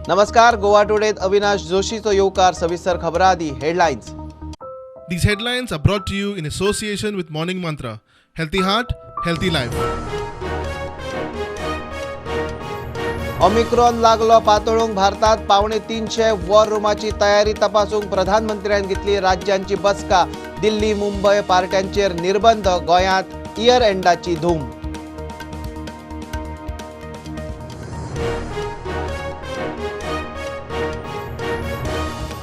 नमस्कार, गोवा टुडेत अविनाश जोशीचो येवकार. सविस्तर खबरां आदी headlines. These headlines are brought to you in association with Morning Mantra. Healthy heart, healthy life. Omicron लागलो पातळूंक भारतात 275 वॉर रुमाची तयारी तपासूंक प्रधानमंत्र्यान घेतली राज्यांची बसका. दिल्ली मुंबय पार्ट्यांचेर निर्बंध, गोंयांत इयर एंडाची धूम.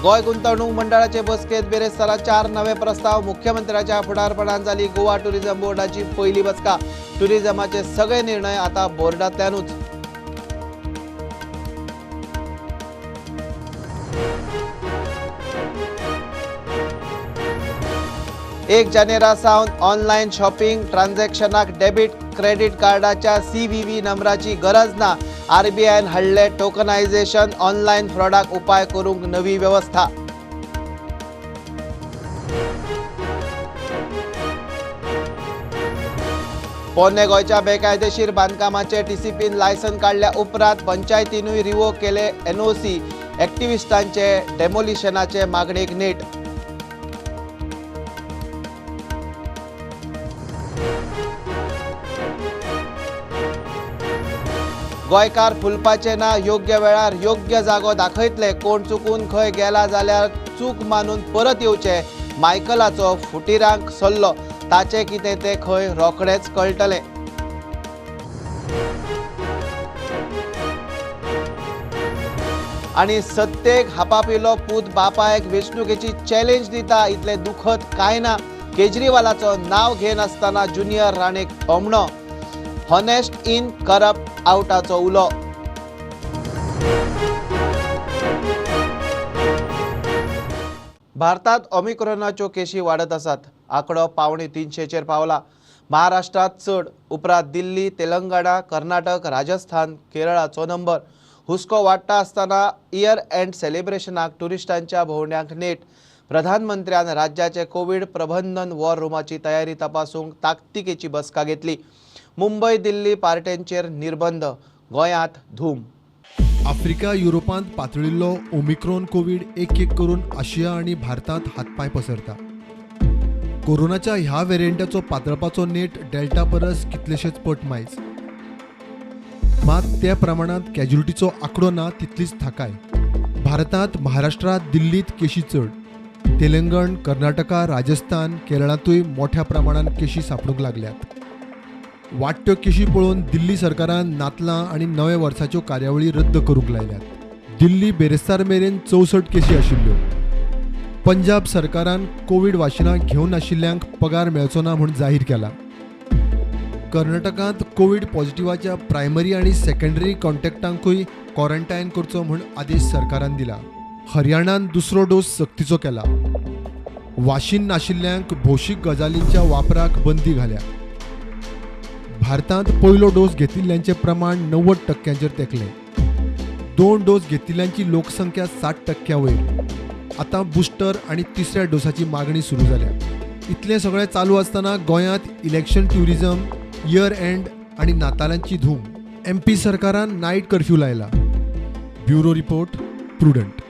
गोंय गुंतवणूक मंडळाचे बसकेत बिरेस्तारा 4 नवे प्रस्ताव. मुख्यमंत्र्याच्या फुडारपणान जाली गोवा टुरिझम बोर्डाची पयली बसका. टुरिझमाचे सगळे निर्णय आता बोर्डांतल्यानूच. एक जानेरा सावन ऑनलायन शॉपिंग ट्रान्झॅक्शनाक डेबिट क्रेडिट कार्डाच्या CVV नंबराची गरज ना. आरबीआयन हाडले टोकनायझेशन, ऑनलायन फ्रॉडाक उपाय करूंक नवी वेवस्था. पोरणे गोंयच्या बेकायदेशीर बांदकामाचे टीसीपीन लायसन काडल्या उपरांत पंचायतीनूय रिवोक केले NOC. एक्टिविस्टांचे डेमोलिशनाचे मागणेक नेट. गोंयकार फुलपाचे ना, योग्य वेळार योग्य जागो दाखयतले. कोण चुकून खंय गेला जाल्यार चूक मानून परत येवचे, मायकलाचो फुटिरांक सल्लो. ताचे कितें तें खंय रोखडेंच कळटलें. आनी सत्तेक हापापिलो पूत बापायक वेंचणुकेची चॅलेंज दिता इतलें दुखत कांय ना. केजरीवालाचो नांव घेनासतना ज्युनियर राणेक थोमणो. हॉनेस्ट इन करप्ट आवटाचो उलो. भारतात ओमिक्रॉनाच्यो केशी वाडत आसात. आंकडो 275 पावला. महाराष्ट्रात चड, उपरांत दिल्ली, तेलंगणा, कर्नाटक, राजस्थान, केरळाचो नंबर. हुस्को वाडटा आसतना इयर एंड सेलिब्रेशनाक ट्युरिस्टांच्या भोंवड्यांक नेट. प्रधानमंत्र्यान राज्याचे कोवीड प्रबंधन वॉर रुमाची तयारी तपासूंक ताकतिकेची बसका घेतली. मुंबय दिल्ली पार्ट्यांचेर निर्बंध, गोंयांत धूम. आफ्रिका युरोपांत पातळिल्लो ओमिक्रॉन कोवीड एक एक करून आशिया आनी भारतांत हातपांय पसरता. कोरोनाच्या ह्या वेरियंटाचो पातळपाचो नेट डेल्टा परस कितलेशेच पट मायज. मात त्या प्रमाणांत कॅज्युलिटीचो आंकडो ना तितलीच थाकाय. भारतांत महाराष्ट्रांत दिल्लीत केशी चड. तेलंगण, कर्नाटका, राजस्थान, केरळांतूय मोठ्या प्रमाणांत केशी सांपडूंक लागल्यात. वाडट्यो केशी पळोवन दिल्ली सरकारान नातलां आनी नव्या वर्साच्यो कार्यावळी रद्द करूंक लायल्यात. दिल्ली बेरेस्तार मेरेन 64 केशी आशिल्ल्यो. पंजाब सरकारान कोवीड वाशिनां घेवन नाशिल्ल्यांक पगार मेळचो ना म्हूण जाहीर केला. कर्नाटकांत कोवीड पॉझिटिव्हाच्या प्रायमरी आनी सेकंडरी कॉन्टॅक्टांकूय क्वॉरंटायन करचो म्हूण आदेश सरकारान दिला. हरियाणान दुसरो डोस सक्तीचो केला. वाशीन नाशिल्ल्यांक भौशीक गजालींच्या वापराक बंदी घाल्या. भारतांत पयलो डोस घेतिल्ल्यांचें प्रमाण 90% तेंकलें. 2 डोस घेतिल्ल्यांची लोकसंख्या 60% वयर. आतां बुस्टर आनी तिसऱ्या डोसाची मागणी सुरू जाल्या. इतलें सगळें चालू आसतना गोंयांत इलेक्शन ट्युरिझम, इयर एंड आनी नातालांची धूम. MP सरकारान नायट कर्फ्यू लायला. Bureau report, Prudent.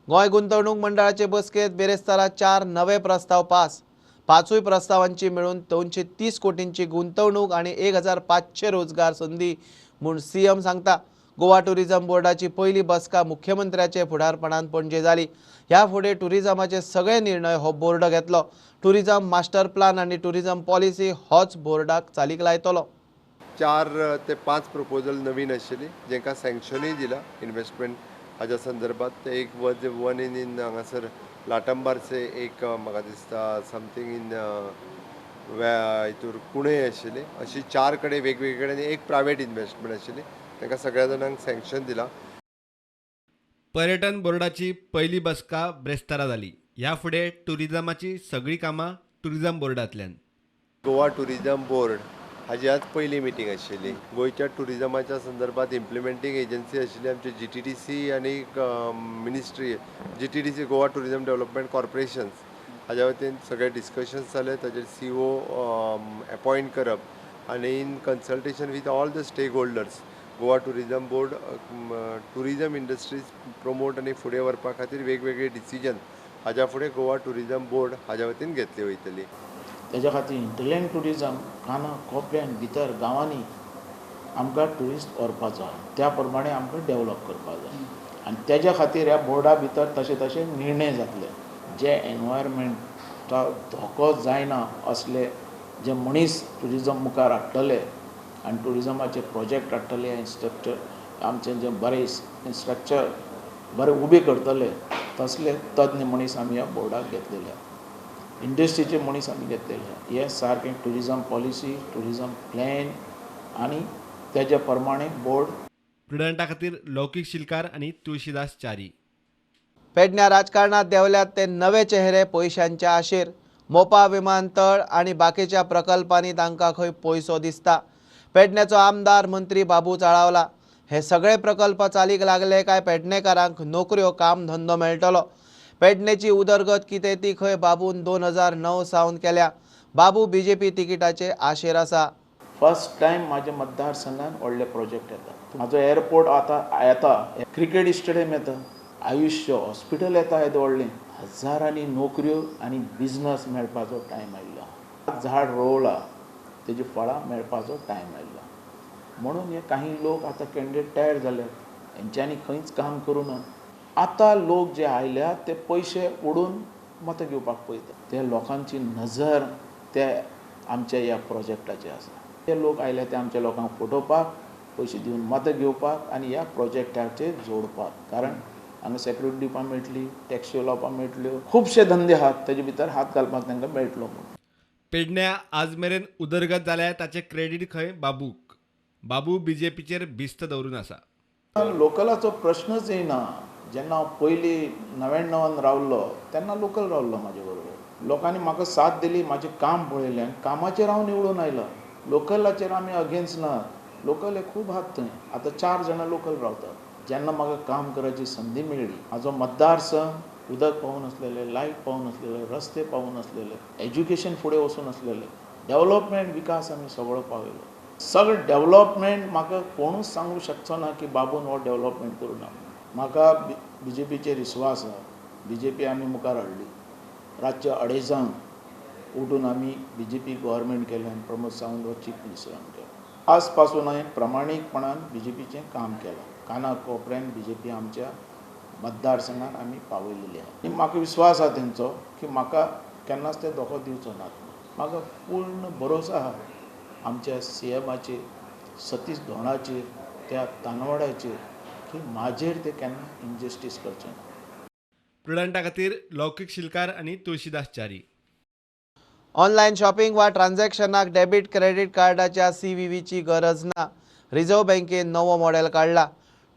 Goa गुंतवणूक मंडळाचे बसकेत बिरेस्तारा 4 नवे प्रस्ताव पास. 5 प्रस्तावांची मेळून 230 कोटींची गुंतवणूक आनी 1500 रोजगार संदी म्हूण CM सांगता. गोवा टुरिझम बोर्डाची पयली बसका मुख्यमंत्र्याचे फुडारपणान पणजे जाली. ह्या फुडें टुरिझमाचे सगळे निर्णय हो बोर्ड घेतलो. टुरिझम मास्टर प्लान आनी टुरिझम पॉलिसी होच बोर्डाक चालीक लायतलो. 4 ते 5 प्रपोजल नवीन आशिल्ली जेंकां सँक्शनूय दिला इन्वेस्टमेंट हाज्या संदर्भात. ते एक वज वन इन हांगासर लाटंबारचे एक म्हाका दिसता समथींग इन हितूर कुणय आशिल्ली. अशी 4 कडेन वेगवेगळे कडेन एक प्रायवेट इन्वेस्टमेंट आशिल्ली. तांकां सगळ्या जाणांक सँक्शन दिला. पर्यटन बोर्डाची पयली बसका ब्रेस्तारा जाली. ह्या फुडें टुरिझमाची सगळीं कामां टुरिझम बोर्डांतल्यान. गोवा टुरिझम बोर्ड हाजी आज पयली मिटींग आशिल्ली. गोंयच्या टुरिझमाच्या संदर्भात इम्प्लिमेंटींग एजन्सी आशिल्ली आमची GTDC आनी ministry, GTDC Goa tourism development corporations हाज्या वतीन सगळे डिस्कशन्स जाले. ताजेर CO अपॉयंट करप आनी in consultation with all the stakeholders Goa tourism board tourism industries promote आनी फुडें व्हरपा खातीर वेगवेगळे डिसिजन हाज्या फुडें गोवा टुरिजम बोर्ड हाज्या वतीन घेतली वयतली. तेज्या खातीर हिंटरलँड टुरिजम काना कोपऱ्यान भितर गांवांनी आमकां ट्युरिस्ट व्हरपाचो आहा, त्या प्रमाणे आमकां डेवलप करपाक जाय आनी तेज्या खातीर ह्या बोर्डा भितर तशे तशे निर्णय जातले. जे एनवायरमेंटा धोको जायना असले जे मनीस ट्युरिजम मुखार हाडटले आनी ट्युरिजमाचे प्रोजेक्ट हाडटले, इन्स्ट्रक्चर आमचें जें बरें इन्स्ट्रक्चर बरें उबें करतले तसले तज्ञ मनीस आमी ह्या बोर्डाक घेतलेले आहा, इंडस्ट्रीचे मनीस आमी घेतलेले आहा. हें सारकें टुरिजम पॉलिसी, टुरिजम प्लॅन आनी तेज्या प्रमाणे बोर्ड. प्रुडंटा खातीर लौकीक शिलकार आनी तुळशीदास च्यारी. पेडण्या राजकारणात देंवल्यात ते नवे चेहरे पयशांच्या आशेर. मोपा विमानतळ आनी बाकीच्या प्रकल्पांनी तांकां खंय पयसो दिसता. पेडण्याचो आमदार मंत्री बाबू चाळावला. हे सगळे प्रकल्प चालीक लागले काय पेडणेकारांक नोकऱ्यो काम धंदो मेळटलो. पेडणेची उदरगत कितें ती खंय बाबून 2009 सावन केल्या. बाबू बीजेपी तिकिटाचे आशेर आसा. फर्स्ट टायम म्हाज्या मतदारसंघान व्हडले प्रोजेक्ट येता. म्हाजो एअरपोर्ट आतां येता, क्रिकेट स्टेडियम येता, आयुश्य हॉस्पिटल येता, येदें व्हडलें हजारांनी नोकऱ्यो आनी बिजनस मेळपाचो टायम आयिल्लो. झाड रोवला तेजी फळां मेळपाचो टायम आयिल्लो. म्हणून हे काही लोक आतां कॅन्डिडेट तयार जाल्यात, हेंच्यांनी खंयच काम करूं ना. आतां लोक जे आयल्यात ते पयशे उडून मतां घेवपाक पळयता. ते लोकांची नजर ते आमच्या ह्या प्रोजेक्टाचेर आसा. ते लोक आयल्या ते आमच्या लोकांक फटोवपाक, पयशे दिवन मतां घेवपाक आनी ह्या प्रोजेक्टाचेर जोडपाक. कारण हांगा सेक्युरिटी दिवपाक मेळटली, टॅक्सी लावपाक मेळटल्यो, खुबशे धंदे आहात तेजे भितर हात घालपाक तांकां मेळटलो म्हणून. पेडण्या आज मेरेन उदरगत जाल्या ताचें क्रेडीट खंय बाबूक. बाबू बीजेपीचेर भिस्त दवरून आसा. लोकलाचो प्रश्नच येना. जेन्ना हांव पयलीं 99 रावलो तेन्ना लोकल रावलो म्हाजे बरोबर. लोकांनी म्हाका साथ दिली, म्हाजें काम पळयलें आनी कामाचेर हांव निवडून आयलो. लोकलाचेर आमी अगेन्स्ट ना. लोकल हे खूब आहात थंय, आतां 4 जाणां लोकल रावतात. जेन्ना म्हाका काम करपाची संदी मेळ्ळी, म्हाजो मतदारसंघ उदक पावूं नासलेले, लायट पावूं नासलेले, रस्ते पावूं नासलेले, एज्युकेशन फुडें वचूं नासलेले, डेवलपमेंट विकास आमी सगळो पावयलो. सगळें डेवलपमेंट म्हाका कोणूच सांगूंक शकचो ना की बाबून हो डेवलपमेंट करूं ना. म्हाका बीजेपीचेर विस्वास आहा. बीजेपी आमी मुखार हाडली. रातच्या 2:30 उठून आमी बीजेपी गव्हर्मेंट केलें आनी प्रमोद सावंत हो चीफ मिनिस्टर आमी केलो. आज पासून हांवें प्रामाणीकपणान बीजेपीचें काम केलां. काना कोपऱ्यान बीजेपी आमच्या मतदारसंघान आमी पावयलेली आहा. आनी म्हाका विस्वास आहा तेंचो की म्हाका केन्नाच ते धोको दिवचो नात. म्हाका पूर्ण भरोसो आहा आमच्या सीएमाचेर, सतीश धोंडाचेर, त्या तानवाड्याचेर की म्हाजेर ते केन्ना इनजस्टीस करचे ना. प्रुडंटा खातीर लौकीक शिलकार आनी तुळशीदास च्यारी. ऑनलायन शॉपिंग वा ट्रान्झॅक्शनाक डेबिट क्रेडिट कार्डाच्या सीव्हीव्हीची गरज ना. रिझर्व्ह बँकेन नवो मॉडेल काडला.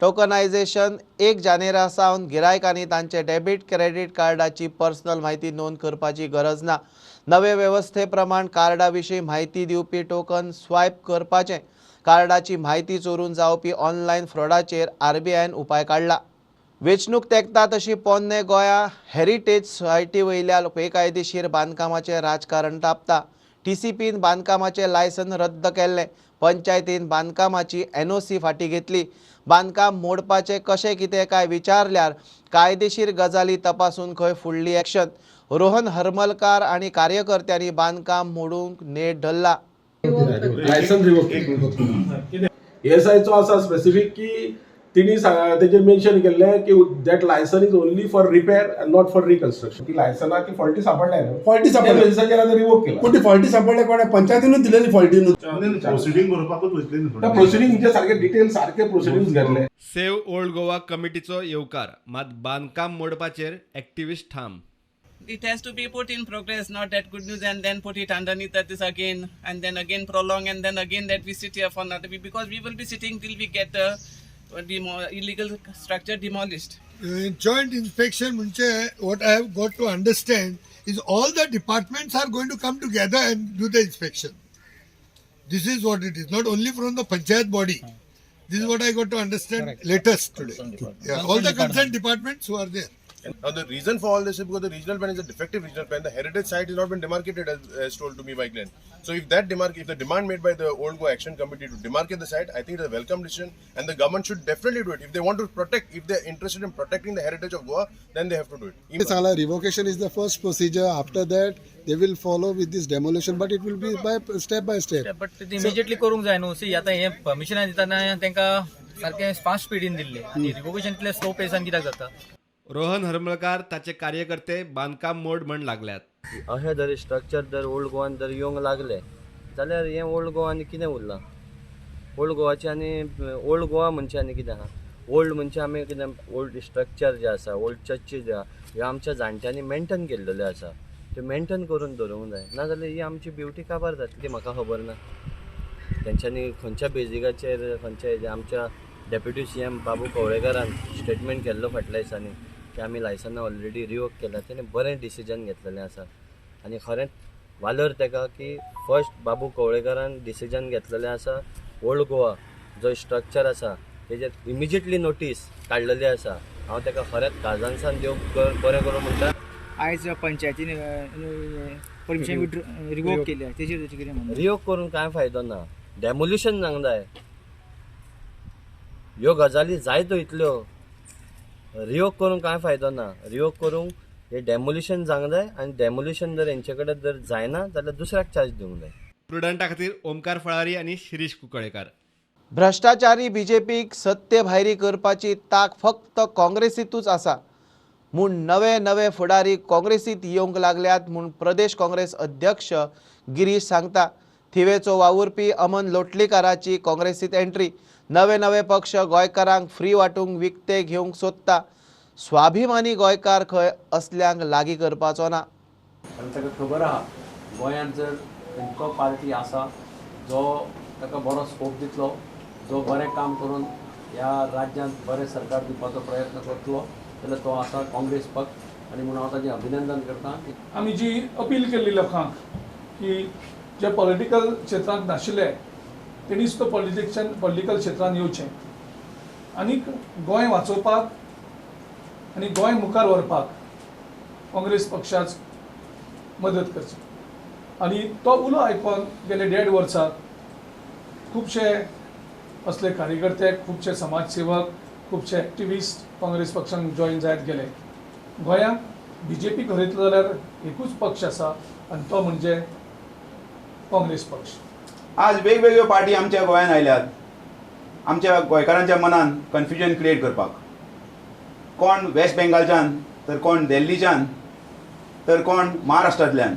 टोकनायझेशन 1 जानेरा सावन गिरायकांनी तांचे डेबिट क्रेडिट कार्डाची पर्सनल म्हायती नोंद करपाची गरज ना. नवे वेवस्थे प्रमाण कार्डा विशीं म्हायती दिवपी टोकन स्वायप करपाचें. कार्डाची म्हायती चोरून जावपी ऑनलायन फ्रॉडाचेर आरबीआयन उपाय काडला. वेंचणूक तेंकता तशी पोन्ने गोंया हेरिटेज सोसायटी वयल्या बेकायदेशीर बांदकामाचें राजकारण तापता. टीसीपीन बांदकामाचें लायसन रद्द केल्लें. पंचायतीन बांदकामाची एनओसी फाटीं घेतली. बांदकाम मोडपाचें कशें कितें काय विचारल्यार कायदेशीर गजाली तपासून खंय फुडली एक्शन. रोहन हरमलकार आनी कार्यकर्त्यांनी बांदकाम मोडूंक नेट धरला. लायसन रिवोक एएसआयचो आसा स्पेसिफीक की तिणी तेजेर मेन्शन केल्लें की that licence is only for repair and not for reconstruction. ती लायसनां ती फॉल्टी सापडल्या न्हू, फॉल्टी सापडल्या. बेसिसाचेर आतां रिवोक केला. पूण ती फॉल्टी सापडल्या कोणें? पंचायतीनूच दिलेली फॉल्टी न्हू. प्रोसिडींग बरोवपाकूच वयतली न्हू. प्रोसिडींग म्हणजे सारके डिटेल सारके प्रोसिडींग घेतले. सेव्ह ओल्ड गोवा कमिटीचो येवकार, मात बांदकाम मोडपाचेर एक्टिविस्ट ठाम. It has to be put in progress, not that good news and then put it underneath that this again and then again prolong and then again that we sit here for another week, because we will be sitting till we get the illegal structure demolished. Joint inspection म्हणजे what I have got to understand is all the departments are going to come together and do the inspection. This is what it is, not only from the panchayat body. This is what I got to understand latest today. All the concerned departments who are there. Now the reason for all this is because the regional plan is a defective regional plan. The heritage site has not been demarcated as told to me by Glenn. So if that if the demand made by the Old Goa Action Committee to demarcate the site, I think it's a welcome decision, and the government should definitely do it. If they want to protect, if they're interested in protecting the heritage of Goa, then they have to do it. Revocation is the first procedure. After that, they will follow with this demolition, but it will be by step by step. But immediately करूंक जाय न्हू. C आतां हें परमिशनां दितना तांकां सारकें fast स्पिडीन दिल्लें आनी रिवोकेशन इतलें स्लो पेसान कित्याक जाता? रोहन हरमलकार ताचे कार्यकर्ते बांदकाम मोड म्हण लागल्यात. अशें जर स्ट्रक्चर जर ओल्ड गोवान जर येवंक लागले जाल्यार हें ओल्ड गोवा आनी कितें उरलां? ओल्ड गोवाचें आनी ओल्ड गोवा म्हणचें आनी कितें आहा? ओल्ड म्हणजे आमी कितें ओल्ड स्ट्रक्चर जें आसा, ओल्ड चर्ची ज्यो आहा, ह्यो आमच्या जाणट्यांनी मेंटेन केल्लेल्यो आसा, त्यो मेंटेन करून दवरूंक जाय. नाजाल्यार ही आमची ब्युटी काबार जातली ती म्हाका खबर ना. तेंच्यांनी खंयच्या बेजिकाचेर खंयच्या हेजेर आमच्या डेप्युटी सीएम बाबू कवळेकारान स्टेटमेंट केल्लो फाटल्या दिसांनी की आमी लायसनां ऑलरेडी रिवोक केल्या, तेणें बरें डिसिजन घेतलेलें आसा. आनी खरेंच वालोर तेका की फर्स्ट बाबू कवळेकारान डिसिजन घेतलेलें आसा. ओल्ड गोवा जो स्ट्रक्चर आसा तेजेर इमिजिएटली नोटीस काडलेली आसा. हांव तेका खरेंच काळजानसान देव बरें करूं म्हणटा. आयज पंचायतीन परमिशन रिवोक केल्या तेजेर तुजें कितें म्हणणें? रिवोक करून कांय फायदो ना, डेमोलिशन जावंक जाय. ह्यो गजाली जायत्यो इतल्यो, रिवोक करून कांय फायदो ना. रिवोक करूंक हे डेमोलिशन जावंक जाय आनी डेमोलिशन जर हेंचे कडेन जर जायना जाल्यार दुसऱ्याक चार्ज दिवंक जाय. प्रुडंटा खातीर ओमकार फळारी आनी शिरीष कुंकळेकार. भ्रष्टाचारी बीजेपीक सत्ते भायरी करपाची ताक फक्त काँग्रेसीतूच आसा म्हूण नवे नवे फुडारी काँग्रेसीत येवंक लागल्यात म्हूण प्रदेश काँग्रेस अध्यक्ष गिरीश सांगता. थिवेचो वावुरपी अमन लोटलीकाराची काँग्रेसीत एंट्री. नवे नवे पक्ष गोंयकारांक फ्री वांटूंक विकते घेवंक सोदता. स्वाभिमानी गोंयकार खंय असल्यांक लागीं करपाचो ना. कारण ताका खबर आहा गोंयांत जर खंयचो पार्टी आसा जो ताका बरो स्कोप दितलो, जो बरें काम करून ह्या राज्यांत बरें सरकार दिवपाचो प्रयत्न करतलो जाल्यार तो आसा काँग्रेस पक्ष. आनी म्हणून हांव ताजें अभिनंदन करता. आमी जी अपील केल्ली लोकांक की जे पॉलिटिकल क्षेत्रांत नाशिल्ले तेणीच तो पॉलिटिकल क्षेत्रांत येवचें आनी गोंय वाचोवपाक आनी गोंय मुखार व्हरपाक काँग्रेस पक्षाक मदत करची. आनी तो उलो आयकोन गेले 1.5 वर्सां खुबशे असले कार्यकर्ते, खुबशे समाजसेवक, खुबशे एक्टिविस्ट काँग्रेस पक्षान जॉयन जायत गेले. गोंयांत बीजेपी हरयतलो जाल्यार एकूच पक्ष आसा आनी तो म्हणजे काँग्रेस पक्ष. आज वेगवेगळ्यो पार्टी आमच्या गोंयांत आयल्यात आमच्या गोंयकारांच्या मनान कन्फ्युजन क्रिएट करपाक. कोण वेस्ट बेंगालच्यान तर कोण दिल्लीच्यान तर कोण महाराष्ट्रांतल्यान.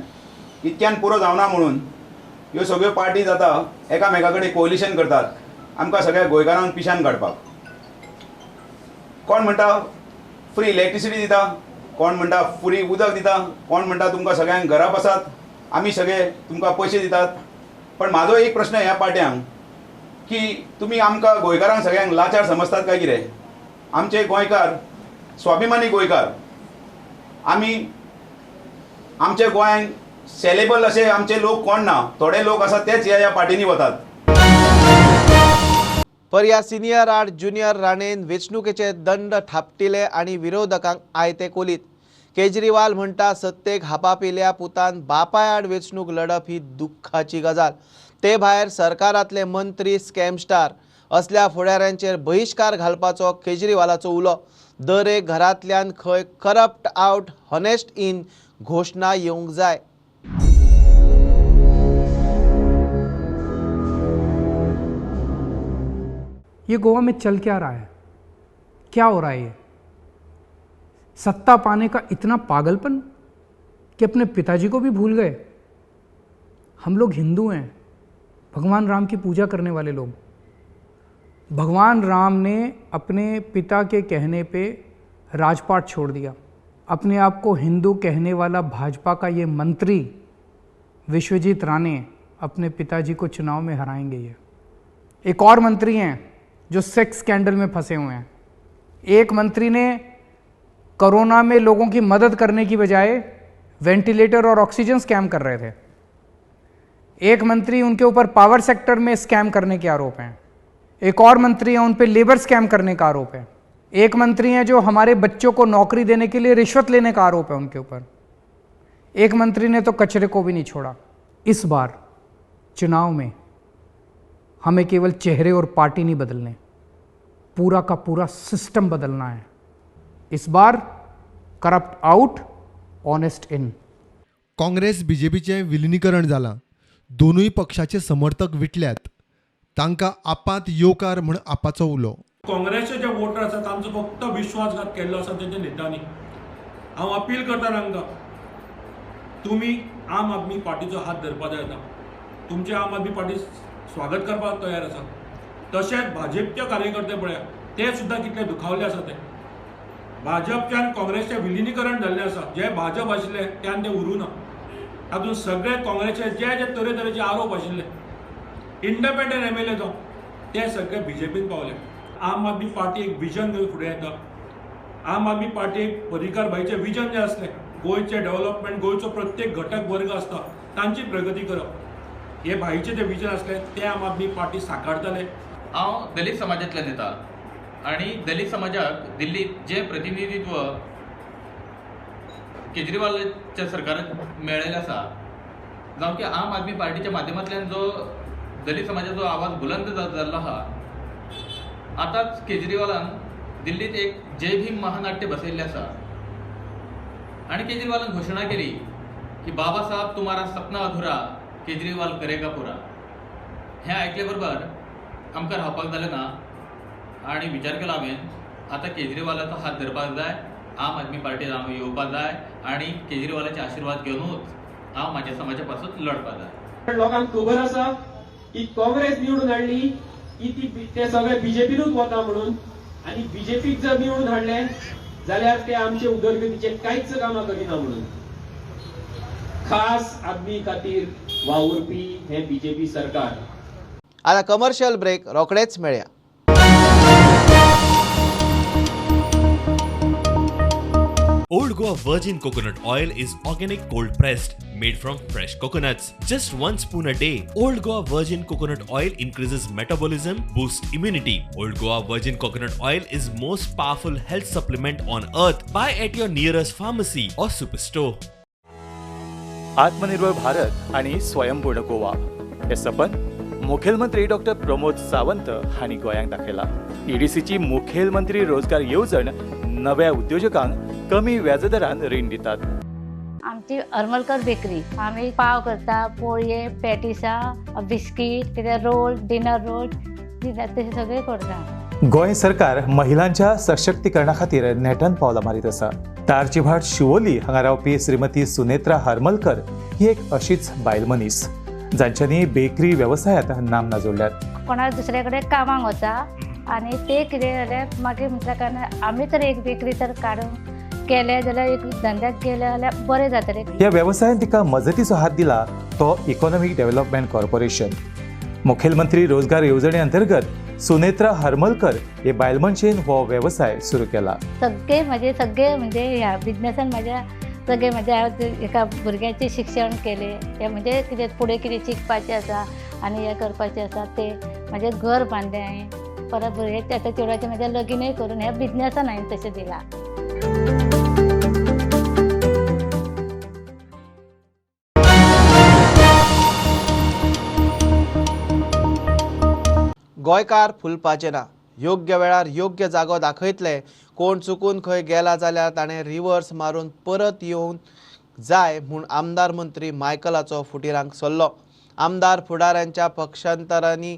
इतक्यान पुरो जावना म्हणून ह्यो सगळ्यो पार्टी जाता एकामेका कडेन कोलिशन करतात आमकां सगळ्या गोंयकारांक पिशान काडपाक. कोण म्हणटा फ्री इलेक्ट्रिसिटी दिता, कोण म्हणटा फ्री उदक दिता, कोण म्हणटा तुमकां सगळ्यांक घरा बसात आमी सगळे तुमकां पयशे दितात. पण म्हाजो एक प्रश्न ह्या पार्ट्यांक की तुमी आमकां गोंयकारांक सगळ्यांक लाचार समजतात काय कितें? आमचे गोंयकार स्वाभिमानी गोंयकार, आमी आमच्या गोंयांक सेलेबल अशे आमचे लोक कोण ना, थोडे लोक आसात तेच ह्या पार्टींनी वतात. पर्या सिनियर आड ज्युनियर राणेन वेंचणुकेचे दंड थापटिले आनी विरोधकांक आयते कोलीत. केजरीवाल म्हणटा सत्तेक हापापिल्या पुतान बापाय आड वेंचणूक लढप ही दुख्खाची गजाल. ते भायर सरकारांतले मंत्री स्कॅम स्टार असल्या फुडाऱ्यांचेर बहिश्कार घालपाचो केजरीवालाचो उलो. दर एक घरांतल्यान खंय करप्ट आवट हॉनेस्ट इन घोशणा येवंक जाय. ये गोवा में चल क्या रहा है, क्या हो रहा है? ये सत्ता पाने का इतना पागलपन कि अपने पिताजी को भी भूल गए। हम लोग हिंदू हैं, भगवान राम की पूजा करने वाले लोग। भगवान राम ने अपने पिता के कहने पे राजपाट छोड़ दिया। अपने आप को हिंदू कहने वाला भाजपा का ये मंत्री विश्वजीत राणे अपने पिताजी को चुनाव में हराएंगे। ये एक और मंत्री हैं जो सेक्स स्कैंडल में फंसे हुए हैं। एक मंत्री ने कोरोना में लोगों की मदद करने की बजाय वेंटिलेटर और ऑक्सीजन स्कैम कर रहे थे। एक मंत्री उनके ऊपर पावर सेक्टर में स्कैम करने के आरोप हैं। एक और मंत्री हैं, उन पर लेबर स्कैम करने का आरोप है। एक मंत्री हैं जो हमारे बच्चों को नौकरी देने के लिए रिश्वत लेने का आरोप है उनके ऊपर। एक मंत्री ने तो कचरे को भी नहीं छोड़ा। इस बार चुनाव में हमें केवल चेहरे और पार्टी नहीं बदलने, पूरा का पूरा सिस्टम बदलना है। इस बार corrupt out, honest in. Congress बीजेपीचें विलिनीकरण जालां. दोनूय पक्षाचे समर्थक विटल्यात. तांकां आपांत येवकार म्हूण आपाचो उलो. काँग्रेसचे जे वोटर आसा तांचो फक्त विश्वासघात केल्लो आसा तेंच्या नेतांनी. हांव अपील करता तांकां, तुमी आम आदमी पार्टीचो हात धरपा जाय आतां. तुमचे आम आदमी पार्टी स्वागत करपाक तयार आसा. तशेंच भाजपचे कार्यकर्ते पळया, ते सुद्दां कितले दुखावले आसा. ते भाजपचे आनी काँग्रेसचें विलिनीकरण जाल्लें आसा. जे भाजप आशिल्ले त्यान ते उरूं ना. तातूंत सगळे काँग्रेसचे जे जे तरेतरेचे आरोप आशिल्ले, इंडिपेंडंट MLA जावं, ते सगळे बीजेपीन पावले. आम आदमी पार्टी एक विजन घेवन फुडें येता. आम आदमी पार्टी एक पर्रीकार भाईचें विजन जें आसलें, गोंयचें डेव्हलपमेंट, गोंयचो प्रत्येक घटक वर्ग आसता तांची प्रगती करप, हे भाईचें जें विजन आसलें तें आम आदमी पार्टी साकारतले. हांव दलीत समाजांतल्यान येता आनी दलीत समाजाक दिल्लीत जें प्रतिनिधित्व केजरीवालच्या सरकारान मेळ्ळेलें आसा, जावं की आम आदमी पार्टीच्या माध्यमांतल्यान जो दलीत समाजाचो आवाज बुलंद जाल्लो आहा, आतांच केजरीवालान दिल्लीत एक जय भीम महानाट्य बसयल्लें आसा आनी केजरीवालान घोशणा केली की बाबा साहब तुम्हारा सपना अधुरा, केजरीवाल करेगा पुरा. हें आयकले बरोबर आमकां रावपाक जालें ना आनी विचार केलो हांवें, आतां केजरीवालाचो हात धरपाक जाय, आम आदमी पार्टीन हांव येवपाक जाय आनी केजरीवालाचे आशिर्वाद घेवनूच हांव म्हाज्या समाजा पासून लढपाक जाय. लोकांक खबर आसा की काँग्रेस निवडून हाडली की ती ते सगळे बीजेपीनूच वता म्हणून, आनी बीजेपीक जर निवडून हाडले जाल्यार ते आमचे उदरगतीचे कांयच कामां करिना म्हणून. खास आदमी खातीर वावुरपी हें बीजेपी सरकार. आतां कमर्शियल ब्रेक, रोखडेच मेळया. Old Goa Virgin Coconut Oil is organic cold pressed, made from fresh coconuts. Just 1 spoon a day. Old Goa Virgin Coconut Oil increases metabolism, boosts immunity. Old Goa Virgin Coconut Oil is most powerful health supplement on earth. Buy at your nearest pharmacy or superstore. आत्मनिर्भर भारत आणि स्वयंपूर्ण गोवा हे सपन मुखेलमंत्री doctor Pramod Sawant हांणी गोंयांक दाखयला. ईडीसीची मुखेलमंत्री रोजगार येवजण नव्या उद्योजकांक कमी व्याजदरान रीण दितात. आमची हरमलकर बेकरी, आमी पाव करता, पोळये, पॅटिसां, बिस्कीट, कितें रोल, डिनर रोल, ते सगळे करता. गोंय सरकार महिलांच्या सशक्तीकरणा खातीर नेटान पावलां मारीत आसा. तारचीभाट शिवोली हांगा रावपी श्रीमती सुनेत्रा हरमलकर ही एक अशीच बायल मनीस जांच्यांनी बेकरी वेवसायांत नामना जोडल्यात. कोणा दुसऱ्या कडेन कामाक वता आनी ते कितें जाल्यार मागीर म्हटल्या कारणान आमी तर एक बेकरी तर काडून केले जाल्यार एक धंद्याक गेले जाल्यार बरें जातलें. ह्या वेवसायान तिका मजतीचो हात दिला तो इकॉनॉमीक डेव्हलपमेंट कॉर्पोरेशन. मुखेलमंत्री रोजगार येवजणे अंतर्गत सुनेत्रा हरमलकर हे बायल मनशेन हो वेवसाय सुरू केला. सगळे म्हजे सगळे म्हणजे ह्या बिजनेसान म्हाज्या सगळे म्हज्या एका भुरग्याचें शिक्षण केलें, हें म्हणजे कितें फुडें कितें शिकपाचें आसा आनी हें करपाचें आसा तें म्हाजें घर बांदलें हांवें. परत भुरग्याचें आतां चेडवाचें म्हाजें लगीनय करून ह्या बिजनेसान हांवें तशें दिलां. गोंयकार फुलपाचे ना. योग्य वेळार योग्य जागो दाखयतले. कोण चुकून खंय गेला जाल्यार ताणें रिवर्स मारून परत येवन जाय म्हूण आमदार मंत्री मायकलाचो फुटीरांक सल्लो. आमदार फुडाऱ्यांच्या पक्षांतरांनी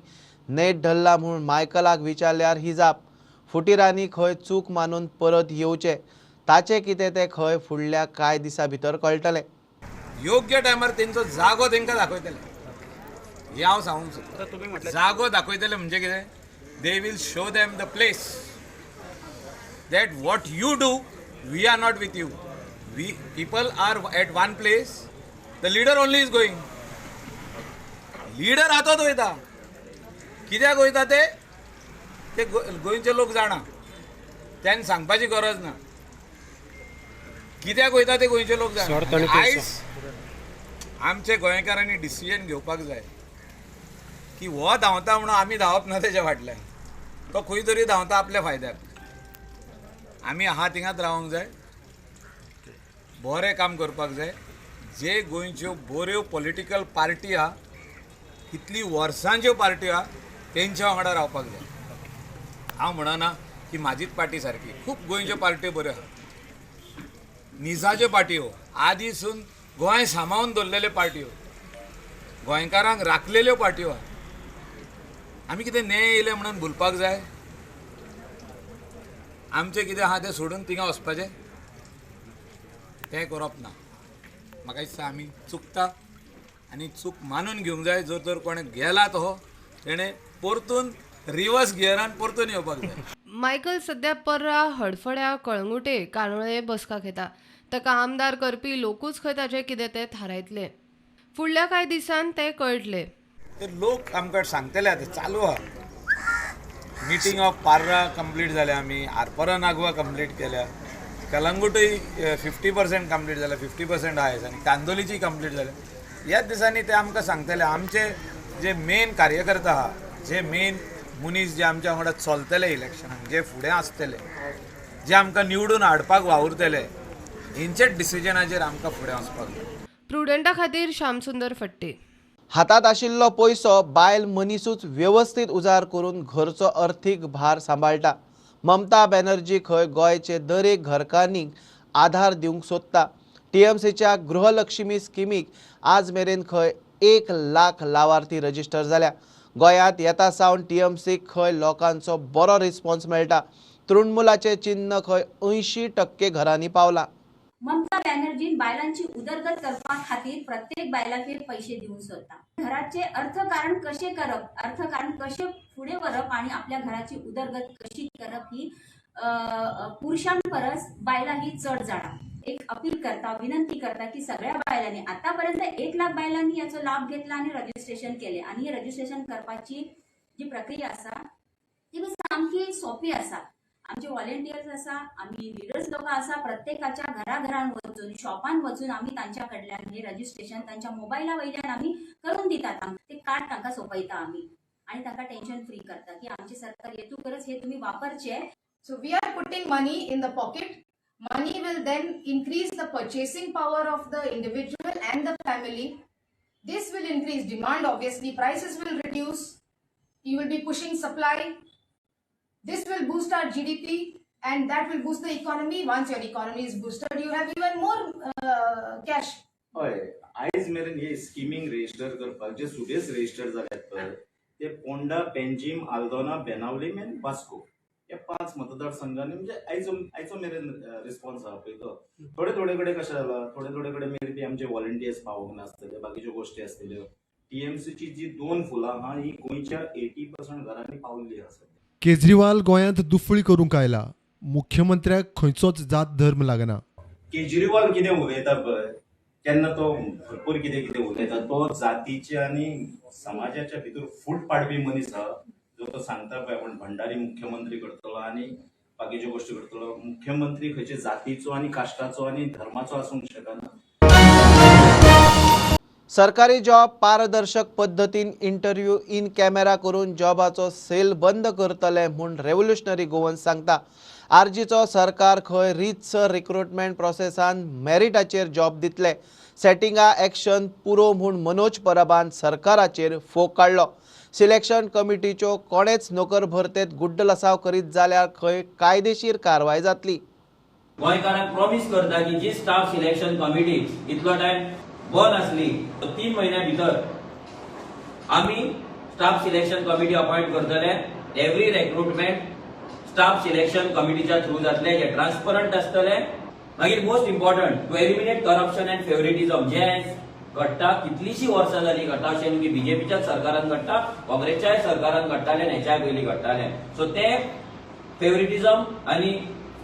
नेट धरला म्हूण मायकलाक विचारल्यार ही जाप. फुटीरांनी खंय चूक मानून परत येवचें, ताचें कितें तें खंय फुडल्या कांय दिसां भितर कळटलें. योग्य टायमार तेंचो जागो तेंकां दाखयतले हें हांव सांगूंक सोदतां. जागो दाखयतले म्हणजे कितें, they will show them the place that what you do, we are not with you. We people are at one place, the leader only is going. Leader आतांच वयता, कित्याक वयता ते ते गोंयचे लोक जाणा, त्यांनी सांगपाची गरज ना. कित्याक वयता ते गोंयचे लोक जाणा. आयज आमचे गोंयकारांनी डिसिजन घेवपाक जाय की हो धांवता म्हणून आमी धांवप ना तेच्या फाटल्यान, तो खंय तरी धांवता आपल्या फायद्याक. आमी आहा थिंगाच रावंक जाय, बरें काम करपाक जाय. जे गोंयच्यो बऱ्यो पॉलिटिकल पार्टी आहा, कितली वर्सांच्यो पार्टी आहा, तेंच्या वांगडा रावपाक जाय. हांव म्हणना की म्हाजीच पार्टी सारकी, खूब गोंयच्यो पार्ट्यो बऱ्यो आहा, निजाच्यो पार्ट्यो, आदीसून गोंय सांबाळून दवरलेल्यो पार्ट्यो, गोंयकारांक राखलेल्यो पार्ट्यो आहा. आमी कितें नें येयलें म्हणून भुलपाक जाय? आमचें कितें आहा तें सोडून थिंगा वचपाचें, तें करप ना. म्हाका दिसता आमी चुकता आनी चूक मानून घेवंक जाय. जर तर कोणें गेला तो तेणें परतून रिवर्स गियरान परतून येवपाक जाय. मायकल सध्या पर्रा, हडफड्या, कळंगुटे, कांदोळे बसका घेता. ताका आमदार करपी लोकूच खंय ताचें कितें तें थारायतले. फुडल्या कांय दिसांत तें कळटलें. ते लोक आमकां सांगतले. आतां चालू आहा मिटींग ऑफ पार्रा कंप्लीट जाल्या, आमी आरपोरा नागवा कंप्लीट केल्या, कलंगूटय 50% कंप्लीट जाल्या, 50% आहा आनी कांदोलीची कंप्लीट जाल्या. ह्याच दिसांनी ते आमकां सांगतले. आमचे जे मेन कार्यकर्ता आहा, जे मेन मनीस जे आमच्या वांगडा चलतले इलेक्शनाक, जे फुडें आसतले, जे आमकां निवडून हाडपाक वावुरतले, हेंचेच डिसिजनाचेर आमकां फुडें वचपाक जाय. प्रुडंटा खातीर श्यामसुंदर फट्टे. हातात आशिल्लो पयसो बायल मनिसूच वेवस्थीत उजार करून घरचो अर्थीक भार सांबाळटा. ममता बॅनर्जी खंय गोंयचे दरेक घरकान्नीक आधार दिवंक सोदता. टीएमसीच्या गृहलक्ष्मी स्किमीक आज मेरेन खंय 1 लाख लावार्थी रजिस्टर जाल्या. गोंयांत येता सावन टीएमसीक खंय लोकांचो बरो रिस्पॉन्स मेळटा. तृणमूलाचें चिन्न खंय 80% घरांनी पावला. ममता बॅनर्जीन बायलांची उदरगत करपा खातीर प्रत्येक बायलाक पैसे दिवंक सोदता. घराचे अर्थकारण कशें करप, अर्थकारण कशें फुडें व्हरप आनी आपल्या घराची उदरगत कशी करप ही पुरुषां परस बायलां ही चड जाणा. एक अपील करता, विनंती करता की सगळ्या बायलांनी आतापर्यंत 1 लाख बायलांनी याचो लाभ घेतला आनी रजिस्ट्रेशन केले. आनी हे रजिस्ट्रेशन करपाची जी प्रक्रिया आसा ती सामकी सोंपी आसा. आमचे व्हॉलेंटियर्स आसा, आमी लिडर्स लोक आसा, प्रत्येकाच्या घराघरान वचून, शॉपान वचून आमी तांच्या कडल्यान हे रजिस्ट्रेशन तांच्या मोबायला वयल्यान आमी करून दितात. ते कार्ड तांकां सोंपयता आमी आनी तांकां टेन्शन फ्री करता की आमचे सरकार येतकच हे तुमी वापरचे. So we are putting money in the pocket. Money will then increase the purchasing power of the individual and the family. This will increase demand, obviously prices will reduce. You will be pushing supply. This will boost our GDP and that will boost the economy. Once your economy is boosted, you have even more cash. हय, आयज मेरेन हे स्किमींग register करपाक जे Sudesh register जाल्यात पळय ते पोंडा, पेंजीम, आल्दोना, बेनावलीम आनी वास्को हे 5 मतदारसंघांनी म्हणजे आयचो मेरेन रिस्पॉन्स आहा पळय तो. थोडे थोडे कडेन कशें जाला, थोडे थोडे कडेन मे बी आमचे व्हॉलंटियर्स पावोंक नासतले, बाकीच्यो गोश्टी आसतल्यो. टीएमसीची जी 2 फुलां आहा ही गोंयच्या 80% घरांनी पावल्ली आसा. केजरीवाल गोंयांत दुफळी करूंक आयला. मुख्यमंत्र्याक खंयचोच जात धर्म लागना. केजरीवाल कितें उलयता पळय तेन्ना तो भरपूर कितें कितें उलयता. तो जातीचे आनी समाजाच्या भितर फूट पाडपी मनीस आहा. जो तो सांगता पळय आपूण भंडारी मुख्यमंत्री करतलो आनी बाकीच्यो गोश्टी करतलो. मुख्यमंत्री खंयचे जातीचो आनी काश्टाचो आनी धर्माचो आसूंक शकना. सरकारी जॉब पारदर्शक पद्दतीन इंटरव्यू इन कॅमेरा करून जॉबाचो सेल बंद करतले म्हूण रेव्होल्युशनरी गोवन सांगता. आरजीचो सरकार खंय रितसर रिक्रुटमेंट प्रोसेसान मेरिटाचेर जॉब दितले. सेटिंगा एक्शन पुरो म्हूण मनोज परबान सरकाराचेर फोग काडलो. सिलेक्शन कमिटीच्यो कोणेच नोकर भरतेत गुड्डलसाव करीत जाल्यार खंय कायदेशीर कारवाय जातली. गोंयकारांक प्रॉमीस करता की जी स्टाफ सिलेक्शन कमिटी इतलो टायम बंद आसली, 3 म्हयन्या भितर आमी स्टाफ सिलेक्शन कमिटी अपॉइंट करतले. एवरी रेक्रुटमेंट स्टाफ सिलेक्शन कमिटीच्या थ्रू जातले, जे ट्रान्सपरंट आसतले. मागीर most important to eliminate corruption and favouritism जे घडटा, कितलीशीं वर्सां जाली घडटा, अशें न्हू की बीजेपीच्याच सरकारान घडटा, काँग्रेसच्याय सरकारान घडटालें, हेच्याय पयलीं घडटालें. सो ते फेवरेटिझम आनी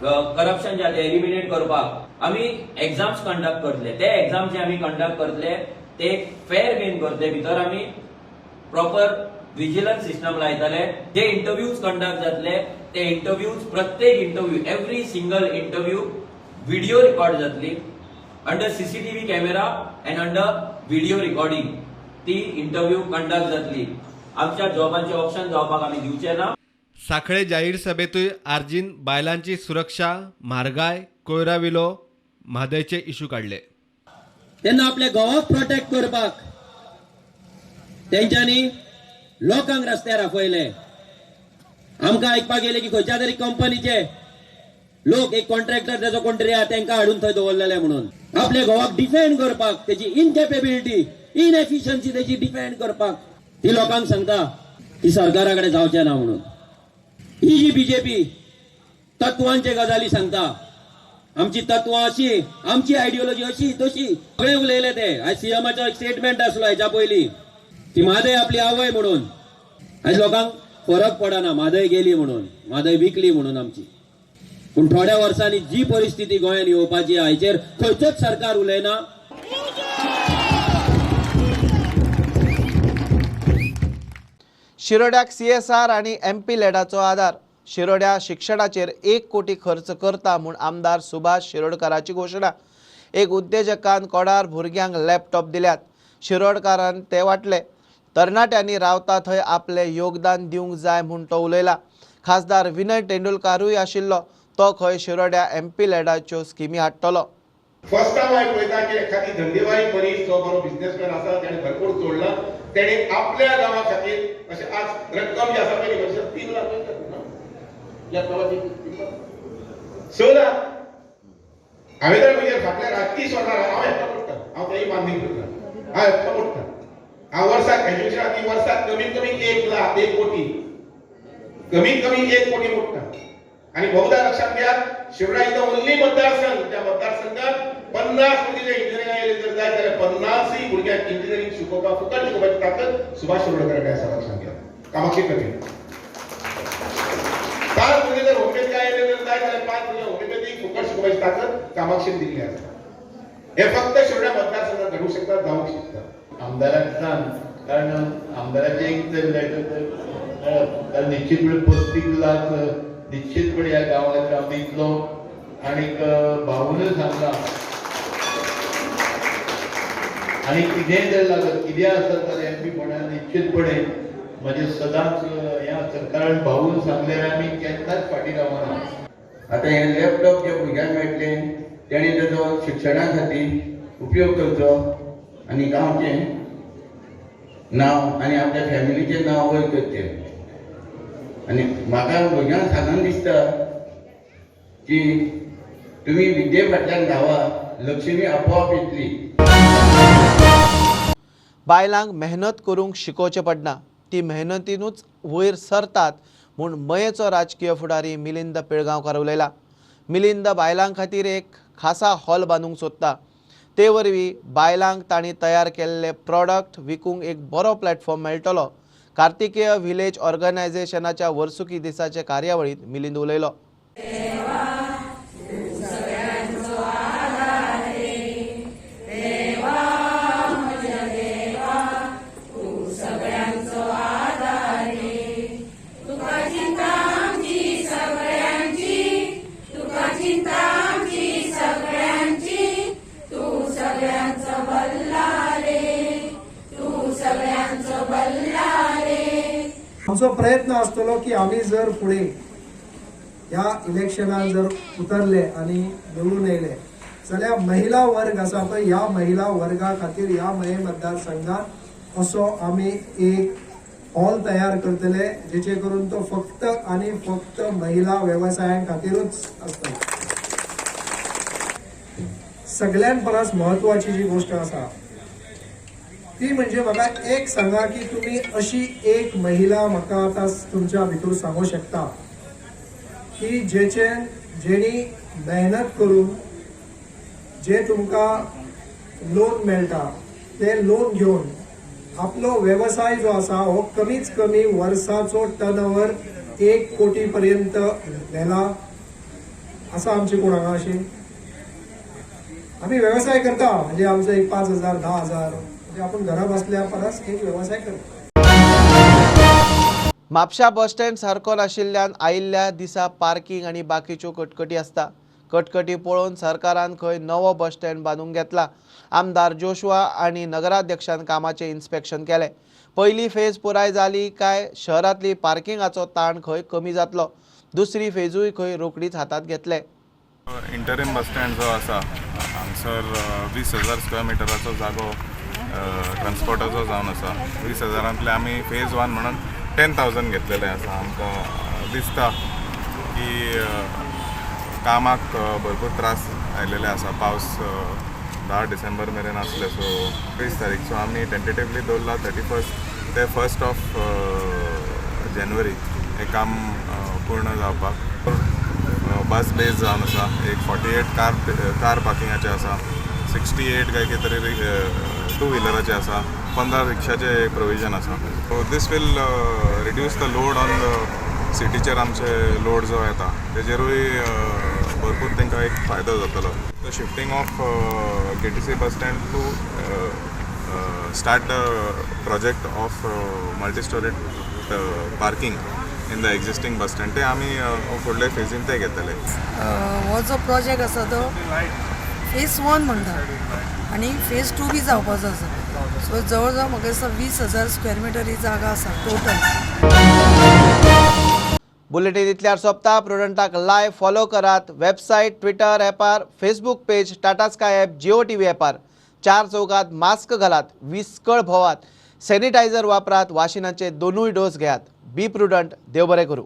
करप्शन जे आसा ते एलिमिनेट करपाक आमी एग्जाम्स कंडक्ट करतले. ते एग्जाम जे आमी कंडक्ट करतले ते फेर गेम करतले. भितर आमी प्रॉपर विजिलन्स सिस्टम लायतले. जे इंटरव्यूज कंडक्ट जातले ते इंटरव्यूज, प्रत्येक interview, every single interview video record जातली under CCTV camera and under video recording ती इंटरव्यू कंडक्ट जातली. आमच्या जॉबांचे ऑप्शन जावपाक आमी दिवचे ना. सांखळे जाहीर सभेंतूय आरजीन बायलांची सुरक्षा, म्हारगाय, कोयरा विलो, म्हादयचे इशू काडले. तेन्ना आपल्या घोवाक प्रोटेक्ट करपाक तेंच्यांनी लोकांक रस्त्यार आफयले. आमकां आयकपाक येयलें की खंयच्या तरी कंपनीचे लोक, एक कॉन्ट्रॅक्टर तेजो कोण तरी आहा, तेंकां हाडून थंय दवरलेले म्हणून आपल्या घोवाक डिफेंड करपाक, तेजी इनकेपेबिलिटी, इनएफिशियन्सी तेजी डिफेंड करपाक ती लोकांक सांगता की सरकारा कडेन जावचें ना म्हणून. ही जी बीजेपी तत्वांचे गजाली सांगता, आमची तत्वां अशी, आमची आयडियोलॉजी अशी तशी, सगळें उलयले ते. आयज सीएमाचो एक स्टेटमेंट आसलो हेच्या पयलीं की म्हादय आपली आवय म्हणून. आयज लोकांक फरक पडना म्हादय गेली म्हणून, म्हादय विकली म्हणून आमची. पूण थोड्या वर्सांनी जी परिस्थिती गोंयांत येवपाची हाचेर खंयचोच सरकार उलयना. शिरोड्याक सीएसआर आनी एमपी लॅडाचो आदार. शिरोड्या शिक्षणाचेर 1 कोटी खर्च करता म्हूण आमदार सुभाष शिरोडकाराची घोशणा. एक उद्देजकान कोडार भुरग्यांक लॅपटॉप दिल्यात. शिरोडकारान ते वांटले. तरणाट्यांनी रावता थंय आपलें योगदान दिवंक जाय म्हूण तो उलयला. खासदार विनय तेंडुलकारूय आशिल्लो. तो खंय शिरोड्या एमपी लॅडाच्यो स्किमी हाडटलो. फर्स्ट टायम हांवें पळयता की एखादी धंदेवाई मनीस जो बरो बिझनेसमॅन आसा, तेणें भरपूर जोडला, तेणें आपल्या गांवा खातीर अशें आज रक्कम जी आसा पळय 3 लाख लॅपटॉपाची 6 लाख. हांवें तर म्हणजे फाटल्या राजकीय सोडणार हांव एकटो पडटा, हांव तेय मान्य करता, हांव एकटो पडटा. हांव वर्साक एज्युकेशनाक वर्साक कमीत कमी 1 लाख 1 कोटी, कमीत कमी 1 कोटी मोडटा. आणि बहुधा लक्षात घ्या, शिरोडा is the only मतदारसंघ ज्या मतदारसंघात 50 भुरगीं इंजिनिअरिंग आयले जर जाय जाल्यार 50 भुरग्यांक इंजिनिअरिंग शिकोवपाक, फुकट शिकोवपाची ताकद सुभाष शिरोडकर आसा. लक्षात घ्या, कामाक्षी कमी 5 भुरगीं जर होमिओपॅथी आयले जर जाय जाल्यार 5 भुरग्यांक होमिओपॅथी फुकट शिकोवपाची ताकद कामाक्षीन दिल्ली आसा. हे फक्त शिरोडा मतदारसंघात घडूंक शकता, जावंक शकता. आमदाराक सांग, कारण आमदाराचें एक जर लेटर तर निश्चितपणे 35 लाख निश्चितपणे ह्या गांवा खातीर हांव दितलो. आनीक भावूनय सांगला, आनी कितेंय जर लागत, कितेंय आसत जाल्यार एमपी फोंड्यान निश्चितपणे म्हजें सदांच हें आसता, कारण भाऊन सांगल्यार आमी केन्नाच फाटीं रावना. आतां हें लॅपटॉप जे भुरग्यांक मेळटलें तेणें तेजो शिक्षणा खातीर उपयोग करचो आनी गांवचें नांव आनी आपल्या फॅमिलीचें नांव वयर करचें. आनी म्हाका भुरग्यांक सांगून दिसता की तुमी विद्ये फाटल्यान धावा, लक्ष्मी आपोआप येतली. बायलांक मेहनत करूंक शिकोवचें पडना, ती मेहनतीनूच वयर सरतात म्हूण मयेचो राजकीय फुडारी मिलिंद पिळगांवकार उलयला. मिलिंद बायलां खातीर एक खासा हॉल बांदूंक सोदता. ते वरवीं बायलांक तांणी तयार केल्ले प्रॉडक्ट विकूंक एक बरो प्लॅटफॉर्म मेळटलो. कार्तिकेय विलेज ऑर्गनायझेशनाच्या वर्सुकी दिसाचे कार्यावळींत मिलिंद उलयलो. आमचो प्रयत्न आसतलो की आमी जर फुडें ह्या इलेक्शनान जर उतरले आनी निवडून येयले जाल्यार महिला वर्ग आसा पळय, ह्या महिला वर्गा खातीर ह्या मये मतदारसंघात असो आमी एक हॉल तयार करतले जेचे करून तो फक्त आनी फक्त महिला वेवसायां खातीरूच आसतलो. सगळ्यां परस म्हत्वाची जी गोश्ट आसा ती म्हणजे म्हाका एक सांगा की तुमी अशी एक महिला म्हाका आतां तुमच्या भितर सांगू शकता की जेचे जेणी मेहनत करून जे तुमकां लोन मेळटा ते लोन घेवन आपलो वेवसाय जो आसा हो कमीच कमी वर्साचो टर्नओवर 1 कोटी पर्यंत व्हेला आसा आमचे कोण हांगा? अशी आमी वेवसाय करता म्हणजे आमचो एक 5,000 10,000 म्हणजे आपण घरा बसल्या परस एक वेवसाय करता. म्हापशा बस स्टँड सारको नाशिल्ल्यान आयिल्ल्या दिसा पार्किंग आनी बाकीच्यो कटकटी आसता. कटकटी पळोवन सरकारान खंय नवो बस स्टँड बांदूंक घेतला. आमदार जोशुआ आनी नगराध्यक्षान कामाचें इन्स्पेक्शन केलें. पयली फेज पुराय जाली काय शहरांतली पार्किंगाचो ताण खंय कमी जातलो. दुसरी फेजूय खंय रोखडीच हातांत घेतले. इंटरीम बस स्टँड जो आसा हांगसर 20,000 स्क्वेअर मिटराचो जागो ट्रान्सपोर्टाचो जावन आसा. 20,000 आमी फेज 1 म्हणून 10,000 घेतलेले आसा. आमकां दिसता की कामाक भरपूर त्रास आयलेले आसा. पावस 10 डिसेंबर मेरेन आसले, सो 20 तारीख सो आमी टेंटेटिवली दवरला 31 ते 1 जानेवारी हें काम पूर्ण जावपाक. बस बेस जावन आसा, एक 48 कार पार्किंगाचे आसा, 68 काय कितें तरी 2 व्हिलराचे आसा, 15 रिक्षाचे प्रोविजन आसा. So this will reduce the load on the सिटीचेर. आमचे लोड जो येता तेजेरूय भरपूर तांकां एक फायदो जातलो. The shifting of KTC bus stand to start the project of multi storeyed parking in the existing bus stand ते आमी फुडले फेजीन ते घेतले. हो जो प्रोजेक्ट आसा तो फेज 1 म्हणटा आनी फेज 2 बी जावपाचो आसा. सो जवळ जवळ म्हाका दिसता 20,000 स्क्वेअर मिटर ही जागा आसा टोटल. बुलेटीन इतल्यार सोंपता. प्रुडंटाक लायव्ह फॉलो करात वेबसायट, ट्विटर ॲपार, Facebook page, Tata Sky app, Jio TV ॲपार. 4 चौकात मास्क घालात, विस्कळ भोवात, सॅनिटायझर वापरात, वाशिनाचे 2 डोस घेयात. बी प्रुडंट. देव बरें करूं.